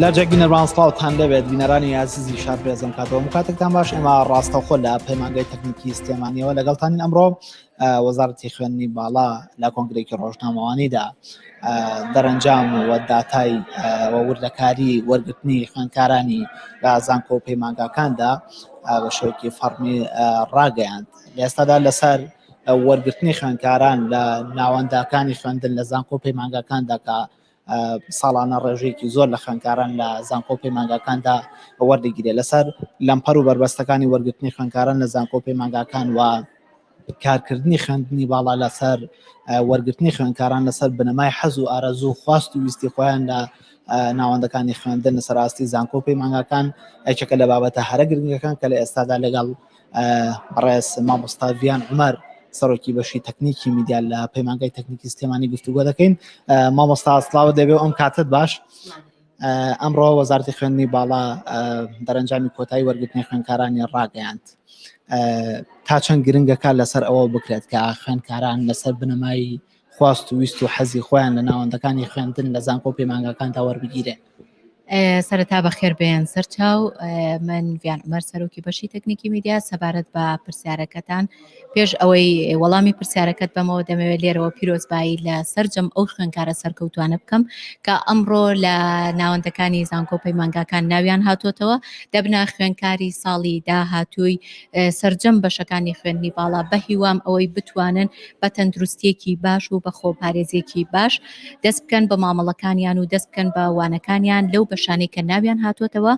لە جێک بینەران سڵاوتان لەبێت بینەرانی ئازیزی شار پێزم کاتەوە کاتێکتان باش ئێمە ڕاستەوخۆ لە پەیمانگای تەکنیکی سلێمانیەوە لەگەڵتانین ئەمڕۆ وەزارەتی خوێندنی باڵا لە کۆنگرێکی ڕۆژنامەوانیدا دەرەنجام و داتای و وردەکاری وەرگرتنی خوێندکارانی لە زانکۆ و پەیمانگاکاندا بە شێوەیەکی فەڕمی ڕاگەیاند لە ئێستادا لەسەر وەرگرتنی خوێندکاران لە ناوەندەکانی خوێندن لە زانکۆ و پەیمانگاکاندا کە ساڵانە ڕێژەیەکی زۆر لە خوێندکاران لە زانکۆ و پەیمانگاکاندا وەردەگیرێت لەسەر لەمپەر و بەربەستەکانی وەرگرتنی خوێندکاران لە زانکۆ و پەیمانگاکان و کارکردنی خوێندنی باڵا لەسەر وەرگرتنی خوێندکاران لەسەر بنەمای حەز و ئارەزوو و خواست و ویستی خۆیان لە ناوەندەکانی خوێندن لەسەر ئاستی زانکۆ و پەیمانگاکان یەکێکە لە بابەتە هەرە گرنگەکان کە لە ئێستادا لەگەڵ بەڕێز مامۆستا ڤیان عومەر سەرۆکی بەشی تەکنیکی میدیا لە پەیمانگای تەکنیکی سلێمانی گفتوگۆ دەکەین مامۆستا سڵاوت دەبێ ئەم کاتت باش ئەمڕۆ وەزارتی خوێندنی باڵا دەرەنجامی کۆتایی وەرگرتنی خوێندکارانی ڕاگەیاند تا چەند گرنگەکە لەسەر ئەوە بکرێت کە خوێندکاران لەسەر بنەمای خواست و ویست و حەزی خۆیان لە ناوەندەکانی خوێندن لە زانکۆ و پەیمانگاکاندا وەربگیرێن. سەرەتا بەخێر بێن سەرچاو من ڤیان عومەر سەرۆکی بەشی تەکنیکی میدیا سەبارەت بە پرسیارەکەتان پێش ئەوەی وەڵامی پرسیارەکەت بەمەوە دەمەوێت لێرەوە پیرۆزبایی لە سەرجەم ئەو خوێنکارە سەرکەوتوانە بکەم کە ئەمڕۆ لە ناوەندەکانی زانکۆ پەیمانگاکان ناویان هاتۆتەوە دەبنە خوێنکاری ساڵی داهاتووی سەرجەم بەشەکانی خوێندنی باڵا بە هیوام ئەوەی بتوانن بە تەندروستیەکی باش و بە خۆپارێزیەکی باش دەست بکەن بە مامەڵەکانیان و دەست بکەن بە وانەکانیان لەو بەشانەی کە ناویان هاتووەتەوە.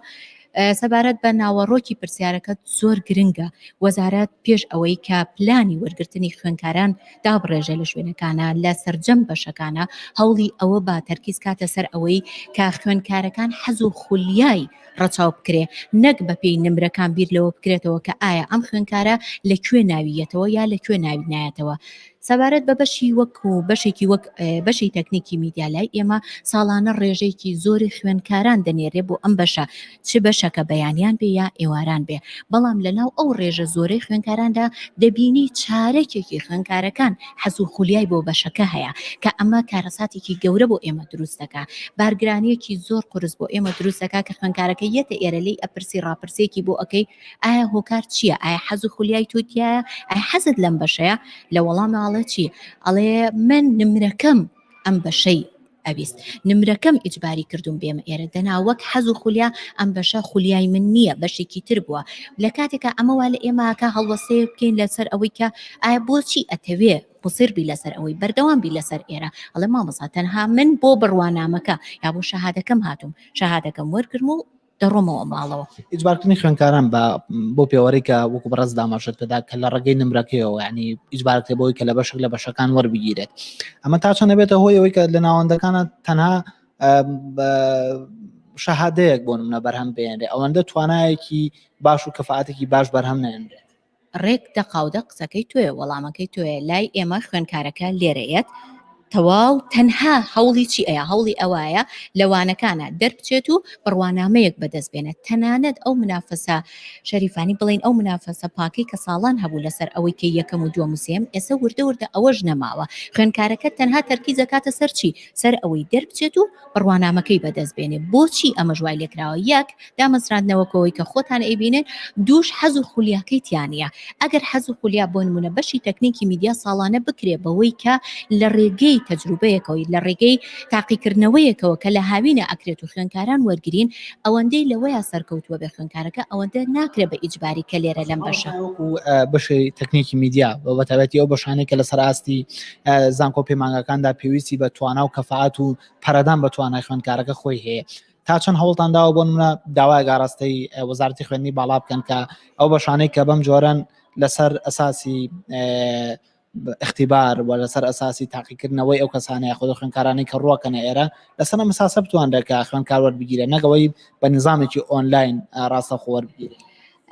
سەبارەت بە ناوەڕۆکی پرسیارەکە زۆر گرنگە وەزارەت پێش ئەوەی کە پلانی وەرگرتنی خوێندکاران دابڕێژێ لە شوێنەکانە لە سەرجەم بەشەکانە هەوڵی ئەوە با تەرکیز کاتە سەر ئەوەی کە خوێندکارەکان حەز و خولیای ڕەچاو بکرێ نەک بەپێی نمرەکان بیر لەوە بکرێتەوە کە ئایا ئەم خوێندکارە لە کوێ ناوی یەتەوە یا لە کوێ ناوی نایەتەوە. سەبارەت بە بەشی وەک و بەشێکی وەک بەشی تەکنیکی میدیا لای ئێمە ساڵانە ڕێژەیەکی زۆری خوێندکاران دەنێرێ بۆ ئەم بەشە چ بەشەکە بەیانیان بێ یا ئێواران بێ بەڵام لەناو ئەو ڕێژە زۆرەی خوێندکاراندا دەبینی چارەکێکی خوێندکارەکان حەز و خولیای بۆ بەشەکە هەیە کە ئەمە کارەساتێکی گەورە بۆ ئێمە دروست دەکا بارگرانیەکی زۆر قورس بۆ ئێمە دروست دەکا کە خوێندکارەکە یەتە ئێرە لێی ئەپرسی ڕاپرسیەکی بۆ ئەکەی ئایا هۆکار چییە ئایا حەز و خولیای تۆ تایە ئایا حەزت لەم بەشەیە لە وەڵام ئاڵێ چی ئەڵێ من نمرەکەم ئەم بەشەی ئەویست نمرەکەم ئیجباری کردوم بێمە ئێرە دەنا وەک حەز و خولیا ئەم بەشە خولیای من نییە بەشێکی تر بووە لە کاتێکا ئەمە وا لە ئێمەکە هەڵوەسەیە بکەین لەسەر ئەوەی کە ئایا بۆچی ئەتەوێ مصر بی لەسەر ئەوەی بەردەوام بی لەسەر ئێرە ئەڵێ مامۆستا تەنها من بۆ بڕوانامەکە یا بۆ شەهادەکەم هاتووم شەهادەکەم وەرگرم و دەڕۆمەوە ماڵەوە. ئیجبارکردنی خوێندکاران بە بۆ پێوەرەی کە وەکو بەڕێز داماژەت پێدا کە لە ڕێگەی نمرەکەیەوە یعنی ئیجبارکرێ بۆی کە لە بەشێک لە بەشەکان وەربگیرێت ئەمە تا چەند نەبێتە هۆی ئەوەی کە لە ناوەندەکانە تەنها شەهادەیەک بۆ نمونە بەرهەم بێنرێ ئەوەندە توانایەکی باش و کەفاەتێکی باش بەرهەم نێنرێت ڕێک دەقاودەق قسەکەی تۆیە وەڵامەکەی تۆیە لای ئێمە خوێنکارەکە لێرەیەت تەواو تەنها هەوڵی چی ئەیا هەوڵی ئەوایە لە وانەکانە دەربچێت و بڕوانامەیەک بەدەست بێنێت تەنانەت ئەو منافەسە شەریفانی بڵین ئەو منافەسە پاکەی کە ساڵان هەبوو لەسەر ئەوەی کە یەکەم و دووەم و سێم ئێستا وردە وردە ئەوەش نەماوە خوێنکارەکە تەنها تەرکیز دەکاتە سەر چی سەر ئەوەی دەربچێت و بڕوانامەکەی بەدەست بێنێ بۆچی ئەمەش وای لێکراوە یەک دامەزراندنەوەکەوەی کە خۆتان ئەیبینن دووش حەز و خولیاکەی تیانە ئەگەر حەز و خولیا بۆ نمونە بەشی تەکنیکی میدیا ساڵانە بکرێ بەوەی کە لە ڕێگەی تەجروبەیەکەوەی لە ڕێگەی تاقیکردنەوەیەکەوە کە لە هاوینە ئەکرێت و خوێنکاران وەرگین ئەوەندەی لەوەیە سەرکەوتووە بێ خوێنکارەکە ئەوەندە ناکرێ بە ئیجباری کە لێرە لەم بەشە بەشی تەکنیکی میدیا بە تایبەتی ئەو بەشانەی کە لەسەر ئاستی زانکۆ پەیمانگاکاندا پێویستی بە توانا و کەفاعەت و پەرەدان بە توانای خوێندکارەکە خۆی هەیە تا چەند هەوڵتان داوە بۆ نمونە داوایەک ئاراستەی وەزارەتی خوێندنی باڵا بکەن کە ئەو بەشانەی کە بەم جۆرەن لەسەر ئەساسی اختیبار و لەسەر ئەساسی تاقیکردنەوەی ئەو کەسانە یاخود خوێندکارانەی کە ڕوەکەنە ئێرە لەسەر ئەم ئەساسە بتوانرێت کە خوێندکار وەربگیرێت نەک ئەوەی بە نظامێکی ئۆنلاین ڕاستەوخۆ وەربگیرێت.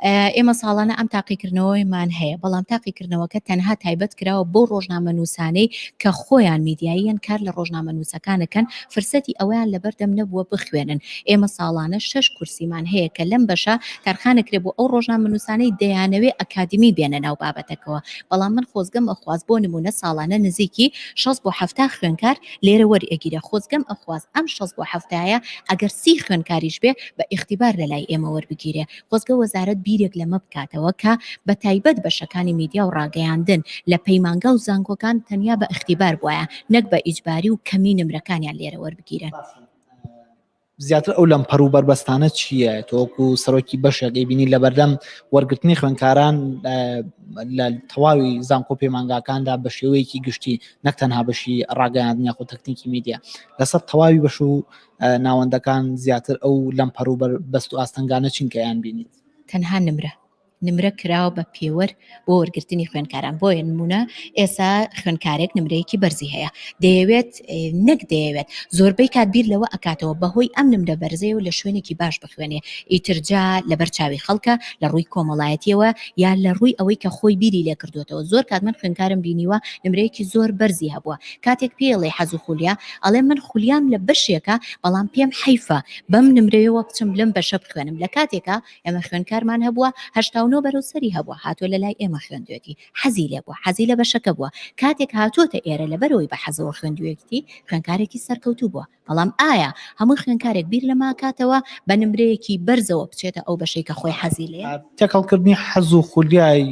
ئێمە ساڵانە ئەم تاقیکردنەوەیمان هەیە، بەڵام تاقیکردنەوەکە تەنها تایبەت کراوە بەو ڕۆژنامەنووسانەی کە خۆیان میدیاییەن کار لە ڕۆژنامەنووسەکانەکەن، فرسەتی ئەوەیان لەبەردەم نەبووە بخوێنن. ئێمە ساڵانە شەش کورسیمان هەیە کە لەم بەشە تەرخانەکرێ بۆ ئەو ڕۆژنامەنووسانەی دەیانەوێ ئەکادیمی بێنە ناو بابەتەکەوە، بەڵام من خۆزگەم ئەخواست بۆ نموونە ساڵانە نزیکی 60 بۆ 70 خوێنکار لێرە وەرئەگیرێ، خۆزگەم ئەخواست ئەم 60 بۆ حەفتایە ئەگەر 30 خوێنکاریش بێ بە ئیختیبار لەلای ئێمە وەربگیرێ. خۆزگە وەزارەت بیرێک لەمە بکاتەوە کە بە تایبەت بەشەکانی میدیا و ڕاگەیاندن لە پەیمانگا و زانکۆکان تەنیا بە ئیختیبار بوایە نەک بە ئیجباری و کەمی نمرەکانیان لێرە وەربگیرن. زیاتر ئەو لەمپەر و بەربەستانە چییە تۆکو سەرۆکی بەشێک ئەیبینی لەبەردەم وەرگرتنی خوێندکاران لە تەواوی زانکۆ پەیمانگاکاندا بە شێوەیەکی گشتی نەک تەنها بەشی ڕاگەیاندن یاخود تەکنیکی میدیا لەسەر تەواوی بەش و ناوەندەکان زیاتر ئەو لەمپەر و بەست و ئاستەنگانە چین کە یان بینیت؟ تەنها نمرە نمرە کراوە بە پێوەر بۆ وەرگرتنی خوێندکاران بۆیە نمونە ئێسا خوێندکارێک نمرەیەکی بەرزی هەیە دەیەوێت نەک دەیەوێت زۆربەی کات بیر لەوە ئەکاتەوە بەهۆی ئەم نمرە بەرزەیە و لە شوێنێکی باش بخوێنێ ئیترجا لەبەر چاوی خەڵکە لە ڕووی کۆمەڵایەتیەوە یا لە ڕووی ئەوەی کە خۆی بیری لێ کردوێتەوە زۆر کات من خوێندکارم بینیوە نمرەیەکی زۆر بەرزی هەبووە کاتێک پێڵێ حەز و خولیا ئەڵێ من خولیام لە بەشێکە بەڵام پێم حەیفە بەم نمرەیەوە بچم لەم بەشە بخوێنم لە کاتێکا ئێمە خوێندکارمان هەبووە 89 بەرەو سەری هەبووە هاتووە لە لای ئێمە خوێندوێتی حەزی لێ بووە حەزی لە بەشەکە بووە کاتێک هاتووەتە ئێرە لەبەرەوەی بە حەزەوە خوێندوێتی خوێندکارێکی سەرکەوتوو بووە بەڵام ئایا هەموو خوێندکارێک بیر لەماکاتەوە بە نمرەیەکی بەرزەوە بچێتە ئەو بەشەی کە خۆی حەزی لێ تێکەڵکردنی حەز و خولیای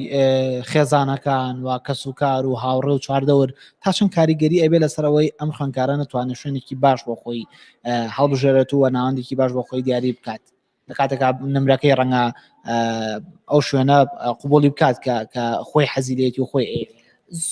خێزانەکان و کەسوکار و هاوڕێ و چواردەور تا چەند کاریگەری ئەبێ لەسەر ئەوەی ئەم خوێندکارە نەتوانێت شوێنێکی باش بۆ خۆی هەڵبژێرێت و ناوەندێکی باش بۆ خۆی دیاری بکات لە کاتێکا نمرەکەی ڕەنگە ئەو شوێنە قوبولی بکات کە خۆی حەزی لێتی و خۆی ئەیەوێت.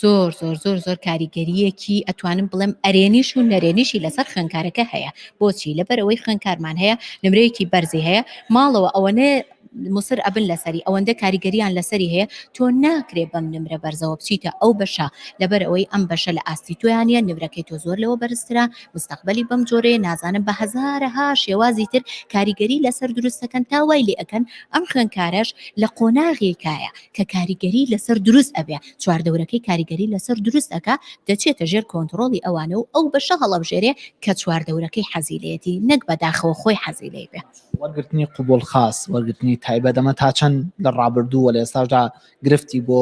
زۆر زۆر زۆر زۆر کاریگەریەکی ئەتوانم بڵێم ئەرێنیش و نەرێنیشی لەسەر خوێندکارەکە هەیە بۆچی لەبەر ئەوەی خوێندکارمان هەیە نمرەیەکی بەرزی هەیە ماڵەوە ئەوەنێ مسر ئەبن لەسەری ئەوەندە کاریگەریان لەسەری هەیە تۆ ناکرێ بەم نمرە بەرزەوە بچیتە ئەو بەشە لەبەر ئەوەی ئەم بەشە لە ئاستی تۆیانە نمرەکەی تۆ زۆر لەوە بەرزترە مستەقبەلی بەم جۆرەیە نازانم بە هەزارەها شێوازی تر کاریگەری لەسەر دروستەکەن تا وای لێ ئەکەن ئەم خوێندکارەش لە قۆناغێکایە کە کاریگەری لەسەر دروست ئەبێ چواردەورەکەی کاریگەری لەسەر دروست ئەکا دەچێتە ژێر کۆنتڕۆڵی ئەوانە و ئەو بەشە هەڵەبژێرێ کە چواردەورەکەی حەزی لێیەتی نەک بەداخەوە خۆی حەزی لێی بێ. وەرگرتنی قبوڵ خاس، وەرگرتنی تایبەت ئەمە تا چەند لە ڕابردوو و لە ئێستاشدا گرفتی بۆ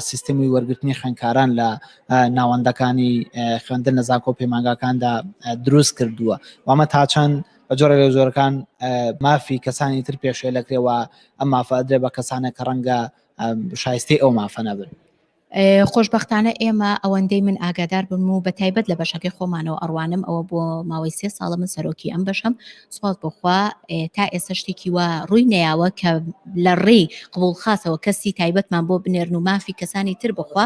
سیستمی وەرگرتنی خوێندکاران لە ناوەندەکانی خوێندن لە زانکۆ پەیمانگاکاندا دروست کردووە و ئەمە تا چەند بە جۆرە لە جۆرەکان مافی کەسانی تر پێشێل دەکرێ و ئەم مافە ئەدرێ بە کەسانێک کە ڕەنگە شایستەی ئەو مافە نەبن. خۆشبەختانە ئێمە ئەوەندەی من ئاگادار بم و بە تایبەت لە بەشەکەی خۆمانەوە ئەڕوانم ئەوە بۆ ماوەی سێ ساڵە من سەرۆکی ئەم بەشەم سوپاس بۆخوا تا ئێستا شتێکی وا ڕووی نەیاوە کە لە ڕێی قبوڵ خاسەوە کەسی تایبەتمان بۆ بنێرن و مافی کەسانی تر بخوا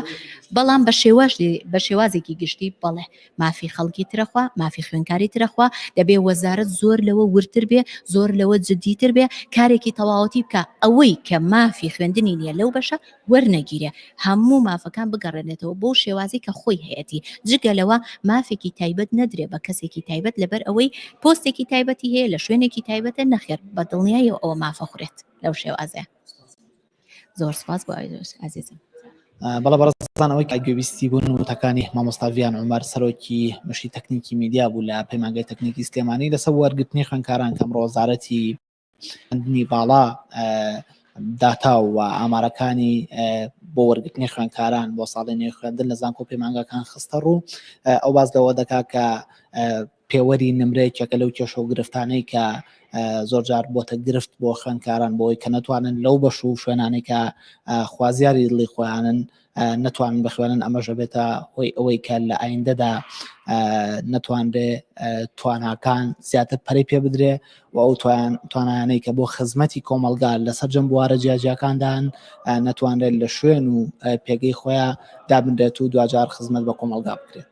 بەڵام بە شێواش بە شێوازێکی گشتی بەڵێ مافی خەڵکی ترەخوا مافی خوێنکاری ترەخوا دەبێ وەزارەت زۆر لەوە ورتر بێ زۆر لەوە جدیتر بێ کارێکی تەواوەتی بکە ئەوەی کە مافی خوێندنی نییە لەو بەشە وەرنەگیرێ هەموو مافەکان بگەڕێنێتەوە بۆ شێوازی کە خۆی هەیەتی جگە لەوە مافێکی تایبەت نەدرێ بە کەسێکی تایبەت لەبەر ئەوەی پۆستێکی تایبەتی هەیە لە شوێنێکی تایبەتە نەخێر بە دڵنیایەوە ئەوە مافە خورێت لەو شێوازەیە زۆر سپاس بۆ ئازیزم. بەڵێ بەڕێزان ئەوەی کە گوێبیستی بوون وتەکانی مامۆستا ڤیان عومەر سەرۆکی بەشی تەکنیکی میدیا بوو لە پەیمانگای تەکنیکی سلێمانی لەسەر وەرگرتنی خوێندکاران کە ئەمڕۆ وەزارەتی خوێندنی باڵا داتا و ئامارەکانی بۆ وەرگرتنی خوێندکاران بۆ ساڵی نوێی خوێندن لە زانکۆ پەیمانگاکان خستە ڕوو ئەو باز لەوە دەکا کە پێوەری نمرە یەکێکە لەو کێشە و گرفتانەی کە زۆرجار بۆتە گرفت بۆ خوێندکاران بۆی کە نەتوانن لەو بەش و شوێنانەی کە خوازیاری دڵی خۆیانن نەتوانن بخوێنن ئەمەش ئەبێتە هۆی ئەوەی کە لە ئایندەدا نەتوانرێ تواناکان زیاتر پەرەی پێ بدرێ و ئەو توانایانەی کە بۆ خزمەتی کۆمەڵگا لە سەرجەم بوارە جیاجیاکاندان نەتوانرێت لە شوێن و پێگەی خۆیان دابنرێت و دواجار خزمەت بە کۆمەڵگا بکرێت.